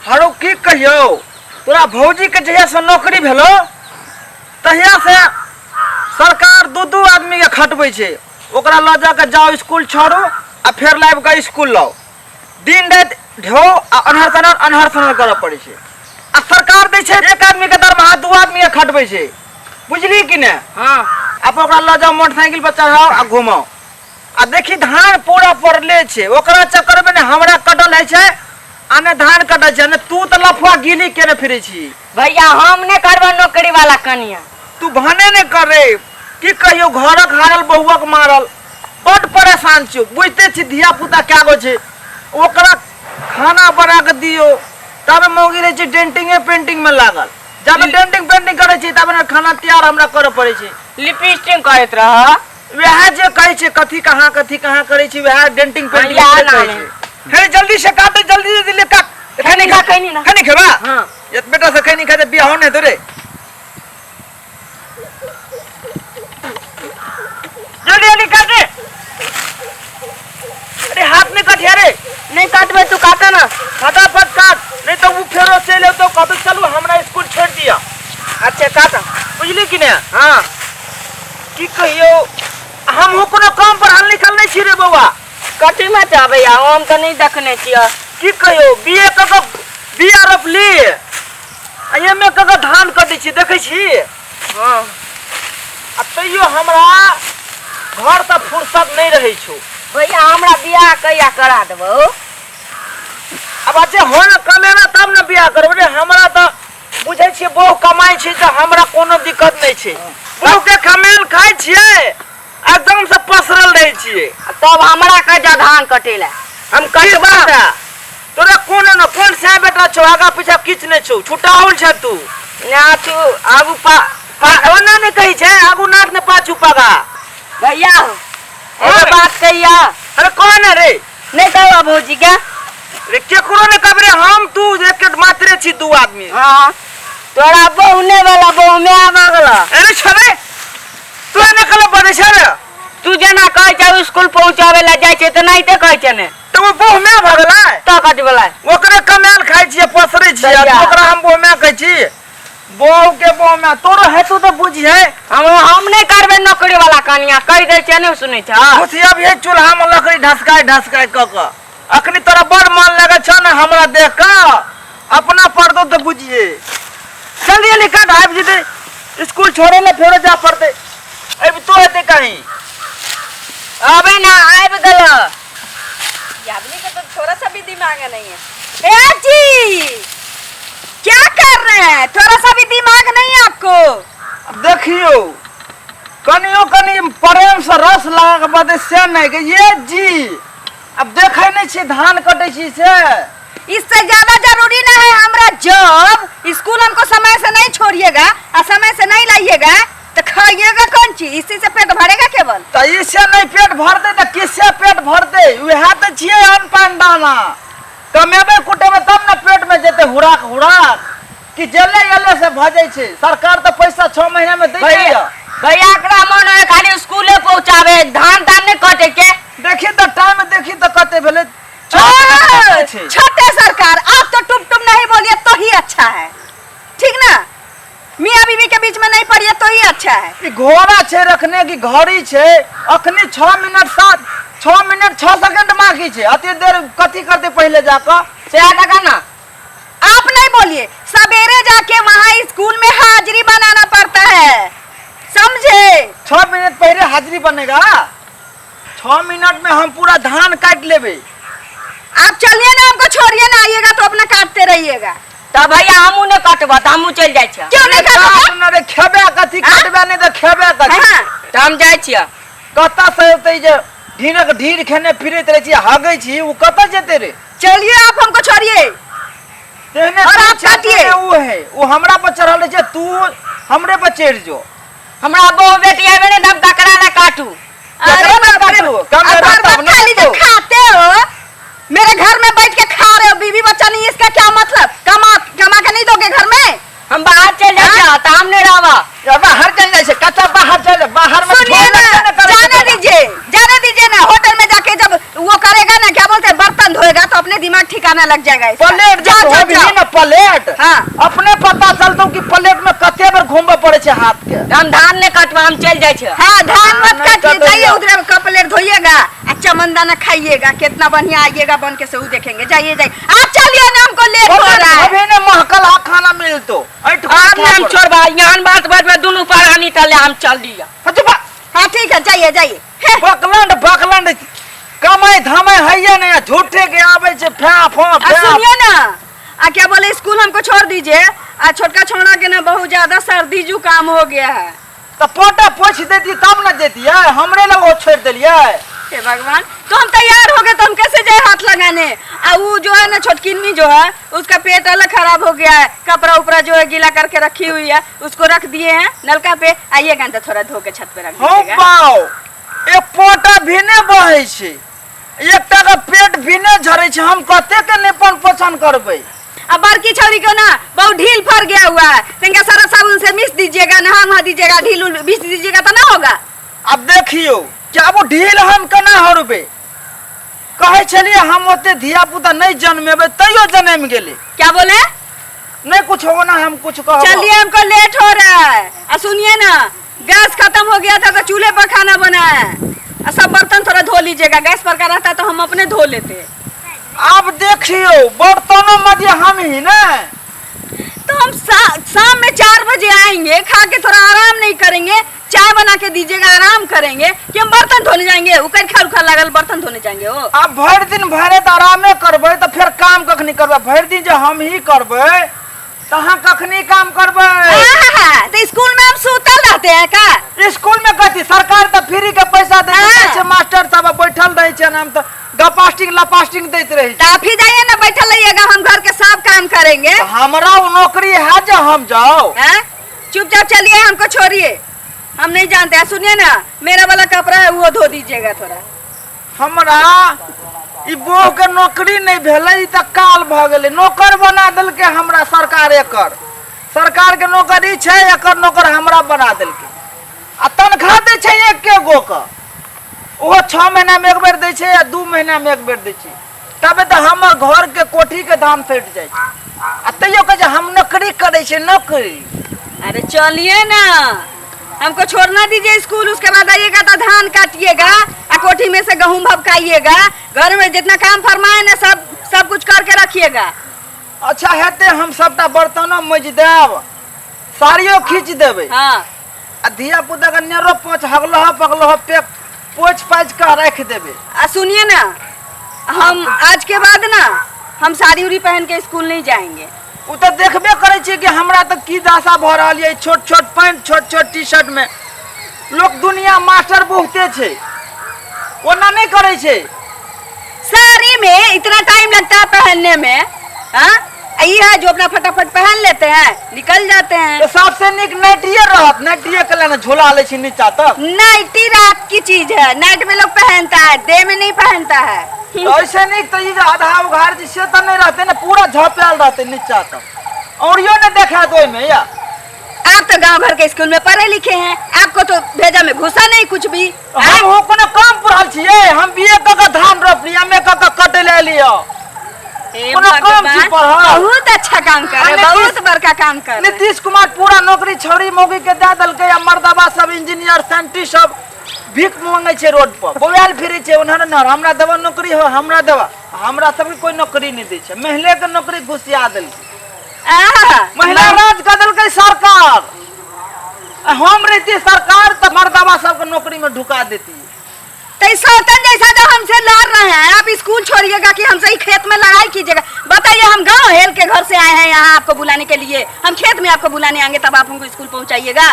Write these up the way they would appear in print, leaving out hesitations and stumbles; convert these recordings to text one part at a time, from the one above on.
हरो की कहियौ तोरा भौजीके जहियासँ नौकरी भेलौ तहियासँ सरकार दू दू आदमीके खटबै छै ओकरा लऽ जाकऽ जाउ स्कूल छोड़ू आ फेर लाबि कऽ स्कूल लाउ दिन राति ढो आ अन्हर सनर अन्हर सनर करऽ पड़ै छै आ सरकार दै छै एक आदमीके दरमाहा दू आदमीके खटबै छै बुझली कि नहि हाँ आब ओकरा लऽ जाउ मोटरसाइकिल पर चढ़ाउ आ घुमाउ आ देखी धान पूरा पड़ले छै ओकरा चक्कर में ने हमरा कटल है छै आ ने धान कटल छै ने तू तऽ लफुआ गिली केने फिरै छी भैया हम नहि करबो नौकरी वाला कनिया तू भने ने करे की कहियो घरक हारल बहुअक मारल बड परेशान छियो बुझते छी धिया पुता कए गो छै ओकरा खाना बना कऽ दियौ तब मौगी रहै छै डेंटिंगे पेंटिंग में लागल जब डेंटिंग पेंटिंग करै छी तब ने खाना तैयार हमरा करऽ पड़ै छै लिपस्टिक करैत रह वएह जे कहै छै कथी कहाँ कथी कहाँ करै छी वएह डेंटिंग पेंटिंग इएह से नाम कहै है। छै हे जल्दी से काट दे, जल्दी जल्दी ले काट खैनी खा, खैनी ना। खैनी खेबा हाँ। एक बेटा से खैनी खा दे बियाह होने तो रे जल्दी जल्दी काट दे अरे हाथ में कट रे नहीं काटबे तू काटे ना फटाफट काट नहीं तो वो फेरो चलि औतो कहतो चलू हमरा स्कूल छोड़ दिया अच्छा काट बुझली कि ने हाँ की कहियौ हमहूँ कोनो कम पढ़ल लिखल नहि छी रे बौआ कथी में छै भैया हम तऽ नहीं देखने छियै की कहियौ बी ए कऽ कऽ बी आर रोपली आ एम ए कऽ कऽ धान कटै छी देखै छी हाँ आ तैयो हमरा घर तऽ फुर्सत नहि रहै छौ भैया हमरा बियाह कहिया करा देबो आब अच्छा हो ने कमेबा तब ने बियाह करबै रे हमरा तऽ बुझै छियै बहु कमाइ छै तऽ हमरा कोनो दिक्कत नहि छै बहुके कमायल खाइ छियै एकदम से पसरल रहै छियै तब हमरा कह जा धान कटे ला हम कटबा तोरा कोनो न कोन सा बेटा छौ आगा पीछा किछु नहि छौ छुटाउल छै तू ना तू आगू पा पा ओना नहि कहै छै आगू नाक ने पाछू पगा भैया एगो बात कहिया अरे कौन है रे नहीं कहबा भौजी के रे केकरो ने कहबे रे हम तू एक मात्रे छी दू आदमी हाँ तोरा बहु ने वाला बहु में आबा गेला अरे छोड़े तू ने कहले बजै छै रे तू जेना कहै छै स्कूल पहुंचावे ला जाइ छै तऽ नाहिते कहै छै ने तऽ ओ बहु में भऽ गेलै तऽ कथी वाला ओकरे कमायल खाइ छियै पसरै छियै सही आ ओकरा हम बहु में कहै छी बहु के बहु में तोरो हेतु तऽ बुझिहे हम नहि करबै नौकरी वाला कनिया कहि दै छियै नहि सुनै छ खुशिया भी चूल्हा में लकड़ी ढसकाय ढसकाय कऽ कऽ अखनी तोरा बड़ मन लगै छौ ने हमरा देख कऽ अपना पड़तो तऽ बुझिए जल्दी जल्दी काट आबि जेतै स्कूल छोड़े ले फेरो जा पड़तै अबि तो हेतै कहीं अबे ना आबि गेल ये आदमी का तो थोड़ा सा भी दिमाग नहीं है ए जी क्या कर रहे हैं थोड़ा सा भी दिमाग नहीं है आपको अब देखियौ कनियो कनि प्रेम से रस लगा के बदे से नहीं के ये जी अब देखै नहीं छी धान कटै छी से इससे ज्यादा जरूरी ना है हमरा जॉब स्कूल हमको समय से नहीं छोड़िएगा और समय से नहीं लाइएगा तो खाइएगा कौन चीज इसी से पेट भरेगा केवल तऽ ई से नहीं पेट भरतै तऽ किससे पेट भरतै उएह तऽ छियै अन्न पानि दाना कमेबै कुटेबै तब ने पेट में जेतै हुराक हुराक कि जेले एले से भऽ जाइ छै सरकार तऽ पैसा छओ महीना में दै भैया भैया एकरा मन है खाली स्कूले पहुंचावे धान तान नहीं कटे के देखी तऽ टाइम देखी तऽ कते भेलै छओ महीना कते छै छोटे सरकार आप तो टुप टुप नहीं बोलिए तो ही अच्छा है ठीक ना मियाँ बीवी के बीच में नहीं पड़िए तो ही अच्छा है ई घोड़ा छै रखने की घड़ी छै अखनी छओ मिनट सात छओ मिनट छओ सेकंड बाकी छै अते देर कथी करतै पहिले जाकऽ से टका ना आप नहीं बोलिए सवेरे जाके वहाँ स्कूल में हाजिरी बनाना पड़ता है समझे छह मिनट पहले हाजिरी बनेगा छह मिनट में हम पूरा धान काट लेबे आप चलिए ना हमको छोड़िए ना आइएगा तो अपना काटते रहिएगा तऽ भैया हमहूँ नहि कटबऽ तऽ हमहूँ चलि जाइ छियै क्यों नहीं काटोगे काट न रे खेबे कथी काटबे नहीं तऽ खेबे कथी हाँ तऽ हम जाइ छियै कतऽ से औतै जे ढीरक ढीर खेने फिरैत रहै छी हगै छी ओ कतऽ जेतै रे चलिए आप हमको छोड़िए तेहने और तू आप छै, काटिए। तेहने ओ है ओ हमरा पर चढ़ल रहै छै तू हमरे पर चढ़ि जो हमरा बहु बेटी आबे ने तऽ हम ककरा लए काटू अरे केकरा बाप रे काटू? कम अब रहता बार बार तब ना खाली जो तो। खाते हो मेरे घर में बैठ के खा रहे हो बीवी बच्चा नहीं इसका क्या मतलब कमा कमा के नहीं दोगे घर में हम बाहर चलि जाइ छियै तऽ हम नहि रहब या बाहर चल जाइ छै कतऽ बाहर चल बाहर में सुनिए झोल ना लगतै ने करै जाने छै। दीजिए जाने दीजिए ना होटल में जाके जब वो करेगा ना क्या बोलते हैं बर्तन धोएगा तो अपने दिमाग ठिकाना लग जाएगा इसका। प्लेट जाओ जब जाओ धोबही जाओ ने हाँ। अपने पता चलतौ कि प्लेट में कते बेर घुमबे पड़े छै हाथ के। हम धान नहीं कटवा, हम चल जाए छे। हाँ, धान मत नहीं काटिए, कटैया। जाइए उधर का प्लेट धोइएगा आ चमन दाना खाइएगा, कितना बढ़िया आइएगा बन के से ऊ देखेंगे। जाइए जाइए, आप चलिए ना, हमको लेट हो रहा है। अभी ने महकल हा खाना मिलतो। ऐठ आब नहीं हम छोड़बा, यहाँ बात बात में दुनू प्राणी तले हम चल दिया। हाँ ठीक है, जाइए जाइए। हे, बकलंड बकलंड कमाई धमाई हैये नहीं, झूठे के आवे छै फै फो आ फै। सुनिए ना, आ क्या बोले, स्कूल हमको छोड़ दीजिए। आ छोटका छोड़ा के ना बहुत ज्यादा सर्दी जुकाम हो गया है। तऽ पोटा पोछि देती तब न देतियै, हमरे लग ओ छोड़ि देलियै। हे भगवान, तो हम तैयार हो गए तो हम कैसे जाए हाथ लगाने। आ वो जो है ना छोटकिन्नी जो है उसका पेट अलग खराब हो गया है, कपड़ा उपड़ा जो है गीला करके रखी हुई है, उसको रख दिए हैं नलका पे। आइएगा ना तो थोड़ा धो के छत पे रख हौ दीजिएगा। बाउ, एक पोटा भी ने बहै छै, एकटा के पेट भी ने झरै छै, हम कते के निपन पोछन करबै। अब बड़की छौरी को ना बहुत ढील फर गया हुआ है, तिनका सारा साबुन से मिस दीजिएगा, नहा वहा दीजिएगा, ढील उल बीस दीजिएगा तो ना होगा। आब देखियौ कि आब ओ ढील हम केना हरबै। कहै छलियै हम ओते धिया पुता नहि जन्मेबै, तैयो जनमि गेलै। क्या बोले? नहि कुछ होना, हम कुछ कहब। चलिए हमको लेट हो रहा है। आ सुनिए ना, गैस खत्म हो गया था तो चूल्हे पर खाना बनाया है, आ सब बर्तन थोड़ा धो लीजिएगा, गैस पर का रहता तो हम अपने धो लेते। आब देखियौ बर्तनो मध्य हम ही ने। तो हम शाम में 4 बजे आएंगे, खा के थोड़ा आराम नहीं करेंगे, चाय बना के दीजिएगा, आराम करेंगे कि हम बर्तन धोने जाएंगे? उकर खा उखा लागल बर्तन धोने जाएंगे वो। आब भरि दिन भरे तऽ आरामे करबै तऽ फेर काम कखनी करबै? भरि दिन जे हम ही करबै तऽ अहाँ कखनी काम करबै? आहा, तो स्कूल में हम सूतल रहते हैं का? स्कूल में कथी, सरकार तऽ फ्री के पैसा दैत हाँ। छै, मास्टर सब बैठल रहै छै, हम तऽ गपास्टिंग लपास्टिंग दैत रहै छै। तो आप ही जाइए ना, बैठल रहिएगा, हम घर के सब काम करेंगे। तऽ हमरा ओ नौकरी है जे हम जाउ? हैं? चुपचाप चलिए, हमको छोड़िए, हम नहीं जानते हैं। सुनिए ना, मेरा वाला कपड़ा है वो धो दीजिएगा थोड़ा। हमरा ई बोह के नौकरी नहीं भेलै, ई तऽ काल भऽ गेलै, नौकर बना देलकै हमरा सरकार। एकर सरकार के नौकरी छै, एकर नौकर हमरा बना देलकै। आ तनख्वाह दै छै एके गो के, ओहो 6 महीना में एक बेर दै छै या 2 महीना में एक बेर दै छै, तबे तऽ हमर घर के कोठी के धान सटि जाइ छै। आ तैयो कहै छै हम नौकरी करै छियै, नौकरी। अरे चलिए ना, हमको छोड़ना दीजिए स्कूल, उसके बाद आइएगा तो धान काटिएगा आ कोठी में से गेहूं भबकाइएगा, घर में जितना काम फरमाए ना सब सब कुछ करके रखिएगा। अच्छा हेतै, हम सबटा बर्तनो मजि देब, साड़ियो खींच देबै। हाँ। आ धिया पुता के नेरो पोछ हगलह पगलह पे पोछ पाछ के राखि देबै। आ सुनिए ना, हम आज के बाद ना हम साड़ी उड़ी पहन के स्कूल नहीं जाएंगे। ओ तऽ देखबे करै छियै कि हमरा तऽ की दशा भऽ रहल यऽ, छोट छोट पैंट छोट छोट टी शर्ट में लोक दुनिया मास्टर बहुते छै, ओना नहि करै छै। साड़ी में इतना टाइम लगता है पहनने में? हाँ, ये है जो अपना फटाफट पहन लेते हैं, निकल जाते हैं। तऽ सबसे नीक नाइटिये रहत, नाइटिये के लेने झोला लै छी नीचा तक। नाइटी रात की चीज है, नाइट में लोग पहनता है, डे में नहीं पहनता है। तऽ ऐसे नीक तऽ ई जे आधा उघार जे से तऽ नहि रहतै ने, पूरा झपायल रहतै नीचा तक, औरियो नहि देखायत ओहिमे। या आप तो गांव घर के स्कूल में पढ़े लिखे हैं, आपको तो भेजा में घुसा नहीं कुछ भी। हम हो कोनो कम पढ़ल छियै? हम बी ए कऽ के धान रोपली, एम ए कऽ के कटै लए एलियै। हे कोनो कम भगवान, चीज पढ़ल। बहुत अच्छा काम कर रहे, आ नीतीश- बहुत बड़का काम कर रहे। नीतीश कुमार पूरा नौकरी छौड़ी मौगी के दए देलकै आ मर्दबा सब इंजीनियर साइंटिस्ट सब भीख मांगै छै, रोड पर बौआयल फिरै छै, ओनहर ओनहर, हमरा देबऽ नौकरी हो, हमरा देबऽ। हमरा सबके कोई नौकरी नहि दै छै, महिले के नौकरी घुसिया देलकै। आहा, महिला राज कऽ देलकै सरकार। आ हम रहितियै सरकार तऽ मर्दबा सबके नौकरी में ढुका देतियै। तो इस सौतन जैसा जो हमसे लड़ रहे हैं, आप स्कूल छोड़िएगा कि हमसे ही खेत में लड़ाई कीजिएगा? बताइए, हम गांव हेल के घर से आए हैं यहाँ आपको बुलाने के लिए, हम खेत में आपको बुलाने आएंगे तब आप हमको स्कूल पहुँचाइएगा?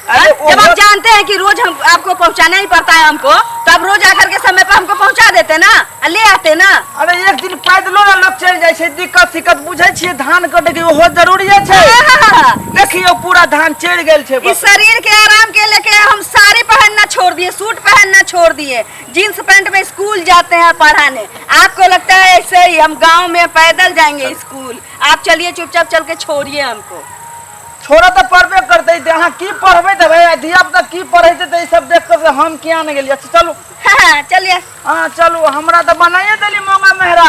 अरे जब आप वो जानते हैं कि रोज हम आपको पहुँचाना ही पड़ता है हमको, तो आप रोज आकर के समय पर हमको पहुँचा देते ना, आ ले आते ना। अरे एक दिन पैदलो ने लोग चलि जाइ छै, दिक्कत सिक्कत बुझै छियै, धान कटै के ओहो जरूरिये छै। आहा, देखियौ पूरा धान चढ़ि गेल छै। इस शरीर के आराम के लेके हम साड़ी पहनना छोड़ दिए, सूट पहनना छोड़ दिए, जींस पैंट में स्कूल जाते हैं पढ़ाने। आपको लगता है ऐसे ही हम गांव में पैदल जाएंगे स्कूल? आप चलिए, चुपचाप चल के छोड़िए हमको। छोड़ऽ तऽ पड़बे करतै, तऽ अहाँ की पढ़बै देबै आ धिया पुता की पढ़ेतै? तऽ ई सब देख कऽ से हम किया नहि गेलियै। अच्छा चलू। हाँ, चलिए। अहाँ चलू, हमरा तऽ बनाइए देली मोंगा मेहरा।